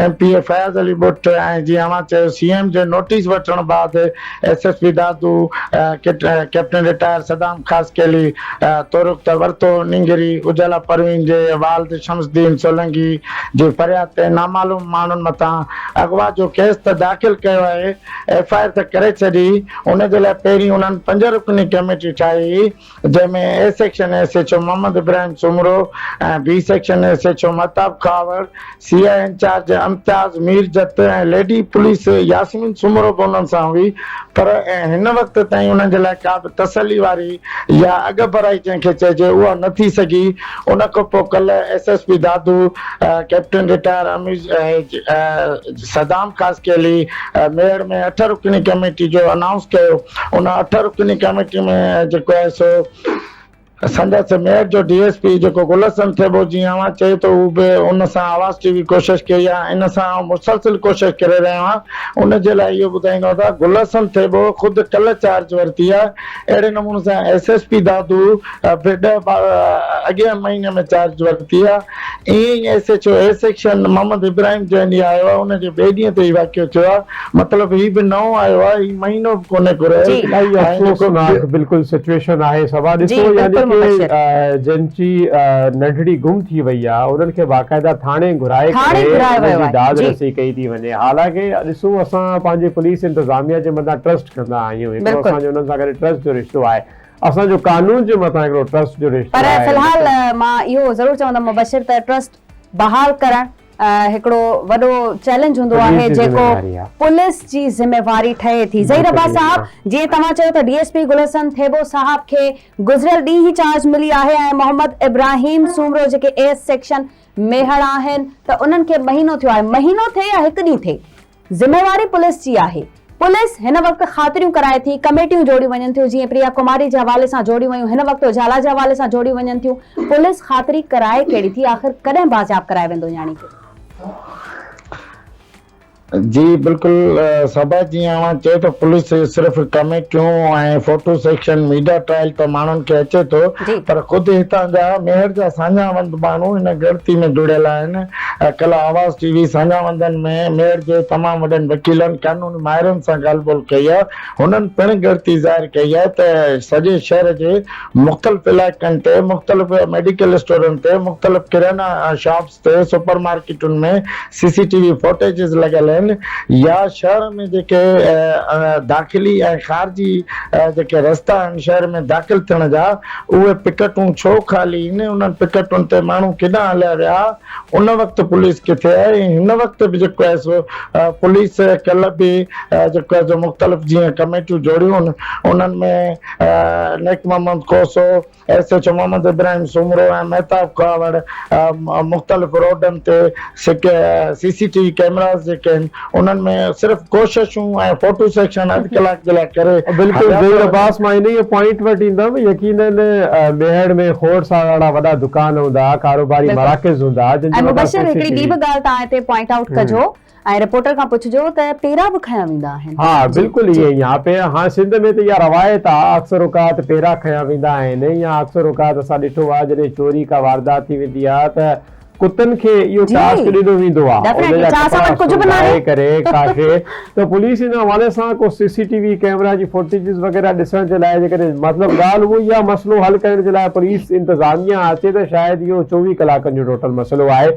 M P A Fayaz Ali Butt ۽ جيئن اوهان چيو سي ايم جي نوٽيس وٺڻ بعد S S P Dadu captain retire Saddam Khaskheli تورڪ ته ورتو نينگري اجالا پروين جي والد شمس الدين سولنگي جي فرياد تي نامعلوم ماڻهن مٿان اغوا جو ڪيس ته داخل ڪيو آهي ايف I R ته ڪري ڇڏي ان جي لاء پهرين انهن پنج رڪني ڪميٽي ٺاهي هئي جنهن ۾ A section S H O Muhammad Ibrahim Soomro ۽ B section S H O Mehtab Khahawar, C I incharge Imtiaz Mir Jat ۽ lady police Yasmin Soomro به انهن سان هئي پر هن وقت تائين انهن جي لاء ڪا به تسلي واري يا اڳڀرائي جنهن کي چئجي اها نه ٿي سگهي. ان کان پوء ڪلهه S S P Dadu captain retire Amir Saddam Khaskheli Mehar ۾ اٺ رڪني ڪميٽي جو انائونس ڪيو. ان اٺ رڪني ڪميٽي ۾ جيڪو آهي سو سندس ميهڙ جو ڊي ايس پي جيڪو گل حسن ٿيٻو جيئن اوهان چيو ته هو به ان سان آواز ٽي وي ڪوشش ڪئي آهي ان سان آئون مسلسل ڪوشش ڪري رهيو آهيان ان جي لاء اهو ٻڌائيندو ته گل حسن ٿيٻو خود ڪلهه چارج ورتي آهي اهڙي نموني سان ايس ايس پي دادو به ڏهه اڳئين مهيني ۾ چارج ورتي آهي ائين ئي S H O A section Muhammad Ibrahim جنهن ڏينهن آيو آهي ان جي ٻئي ڏينهن تي هي واقعو ٿيو آهي مطلب هي به نئون آيو آهي هي مهينو به ڪونهي گهريل جي. الاهي ۽ جيڪو افسوسناڪ بلڪل سچويشن آهي صبا جي ڏسو يعني بلڪل ڪي مبشر. جن جي ننڍڙي گم ٿي وئي آهي انهن کي باقاعده ٿاڻي گهرائي ٿاڻي ڪري گهرايو انهن ويو جي آهي داد جي. رسي ڪئي ٿي وڃي حالانڪه ڏسو اسان پنهنجي پوليس انتظاميه جي مٿان ٽرسٽ ڪندا آهيون هڪڙو بلڪل. اسان جو انهن سان گڏ ٽرسٽ جو رشتو آهي اسان جو قانون جي مٿان هڪڙو ٽرسٽ جو رشتو پر آهي في الحال ليڪن. مان اهو ضرور چوندم مبشر ته ٽرسٽ بحال ڪرڻ هڪڙو وڏو چئلينج هوندو آهي پوليس جي جيڪو ذميواري آهي. پوليس جي ذميواري ٺهي ٿي. ظهير عباس بلڪل صاحب جيئن توهان چيو ته D S P Gul Hassan Thebo صاحب کي گذريل ڏينهن ئي چارج ملي آهي ۽ محمد ابراهيم سومرو جيڪي ايس سيڪشن ميهڙ آهن ته انهن کي مهينو ٿيو آهي مهينو ٿئي يا هڪ ڏينهن ٿئي ذميواري پوليس جي آهي. پوليس هن وقت خاطريون ڪرائي ٿي، ڪميٽيون جوڙيون وڃن ٿيون، جيئن پريا ڪماري جي حوالي سان جوڙيون ويون، هن وقت اجالا جي حوالي سان جوڙيون وڃن ٿيون، پوليس خاطري ڪرائي ڪهڙي ٿي، آخر ڪڏهن بازياب ڪرايو ويندو نياڻي کي؟ جي بلڪل صبا جيئن اوهان چيو ته پوليس صرف ڪميٽيون ۽ فوٽو سيڪشن ميڊيا ٽرائل ته ماڻهن کي اچي ٿو پر خود هتان جا ميهڙ جا ساڃاهه وند ماڻهو هن ڳڻتي ۾ جڙيل آهن ڪلهه آواز ٽي وي ساڃاهوندن ۾ ميڙ جي تمام وڏن وڪيلن، قانوني ماهرن سان ڳالهه ٻولهه ڪئي آهي. هنن پڻ ڳڻتي ظاهر ڪئي آهي ته سڄي شهر جي مختلف علائقن تي مختلف ميڊيڪل اسٽورن تي، مختلف ڪريانا شاپس تي، سپر مارڪيٽن ۾ سي سي ٽي وي فوٽيجز لڳل آهن يا شهر ۾ جيڪي داخلي ۽ خارجي جيڪي رستا آهن شهر ۾ داخل ٿيڻ جا اهي پڪٽون ڇو خالي آهن، انهن پڪٽن تي ماڻهو ڪيڏانهن هليا ويا، ان وقت پوليس ڪٿي آهي ۽ هن وقت به جيڪو آهي سو پوليس ڪلهه به جيڪو آهي سو مختلف جيئن ڪميٽيون جوڙيون انهن ۾ Nek Muhammad Khoso, S H O Muhammad Ibrahim Soomro ۽ Mehtab Khahawar مختلف روڊن تي سي سي ٽي وي ڪيمراز جيڪي آهن انهن ۾ صرف ڪوششون ۽ فوٽو سيڪشن اڌ ڪلاڪ جي لاء ڪري بلڪل هليا ظهير ٿا وڃن. عباس مان انهيء پوائنٽ وٽ ايندم يقينن ميهڙ ۾ کوڙ سارا اهڙا وڏا دڪان هوندا ڪاروباري بلڪل مراڪز هوندا جن ۽ جي مٿان مبشر سي سي هڪڙي ٽي ٻي وي به ڳالهه توهان هتي پوائنٽ آئوٽ ڪجو ۽ رپورٽر کان پڇجو ته پيرا به کنيا ويندا آهن. ها جي بلڪل جي. ائين ئي آ پي ها سنڌ ۾ ته اها روايت آ اڪثر اوقات پيرا کنيا ويندا آهن يا اڪثر اوقات اسان ڏٺو آ جڏهن چوري ڪا واردات ٿي ويندي آ ته ڪتن کي اهو جي ٽاسڪ ڏنو ويندو آ ان ڊيفنيٽلي جا ڇا اسان ڪپڙا وٽ ڪجهه به سنگهائي ناهي. ڪري ڪا شي ته پوليس ان حوالي سان ڪو سي سي ٽي وي ڪيمرا جي فوٽيجز وغيره ڏسڻ جي لاء جيڪڏهن مطلب ڳالهه اهو ئي آ مسئلو حل ڪرڻ جي لاء پوليس انتظاميا اچي ته شايد اهو 24 ڪلاڪن جو ٽوٽل مسئلو آهي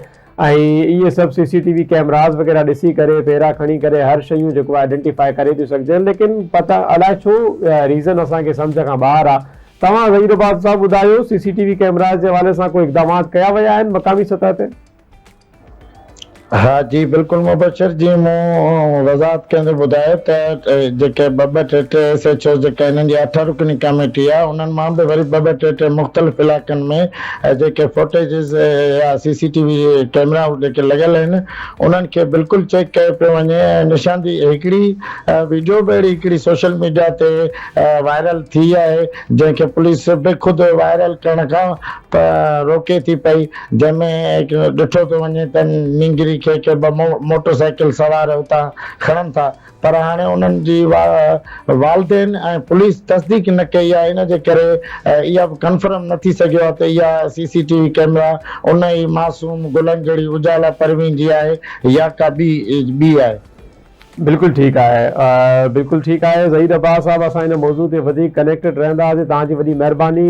۽ اهي سڀ سي سي ٽي وي ڪيمراز وغيره ڏسي ڪري پيرا کڻي ڪري هر شيون جيڪو آهي آئيڊنٽيفائي ڪري ٿيون سگهجن ليڪن پتا الائي ڇو ريزن اسان کي سمجهه کان ٻاهر آ توهان ظهير عباس صاحب ٻڌايو سي سي ٽي وي ڪيمراز جي حوالي سان ڪو اقدامات ڪيا ويا آهن مقامي سطح تي؟ ها جي بلڪل مبشر جي مون وضاحت ڪندي ٻڌايو ته جيڪي ٻه ٻه ٽي ٽي ايس ايڇ اوز جيڪا انهن جي اٺ رڪني ڪميٽي آهي انهن مان به وري ٻه ٻه ٽي ٽي مختلف علائقن ۾ جيڪي فوٽيجز يا سي سي ٽي وي ڪيمرا جيڪي لڳل آهن انهن کي بلڪل چيڪ ڪيو پيو وڃي ۽ نشاندهي هڪڙي ويڊيو به اهڙي هڪڙي سوشل ميڊيا تي وائرل ٿي آهي جنهن کي پوليس به خود وائرل ڪرڻ کان روڪي ٿي پئي جنهن ۾ ڏٺو ٿو وڃي ته نينگري کي ڪي ٻه موٽر سائيڪل سوار اتان کڻن ٿا پر هاڻي انهن جي والدين ۽ پوليس تصديق نه ڪئي آهي ان جي ڪري اها به ڪنفرم نه ٿي سگهيو آهي ته اها سي سي ٽي وي ڪئميرا ان ئي معصوم گلن جهڙي اجالا پروين جي آهي يا ڪا ٻي ٻي آهي. بلڪل ٺيڪ آهي بلڪل ٺيڪ آهي ظهير عباس صاحب اسان ان موضوع تي وڌيڪ ڪنيڪٽيڊ رهنداسين توهان جي وڏي مهرباني.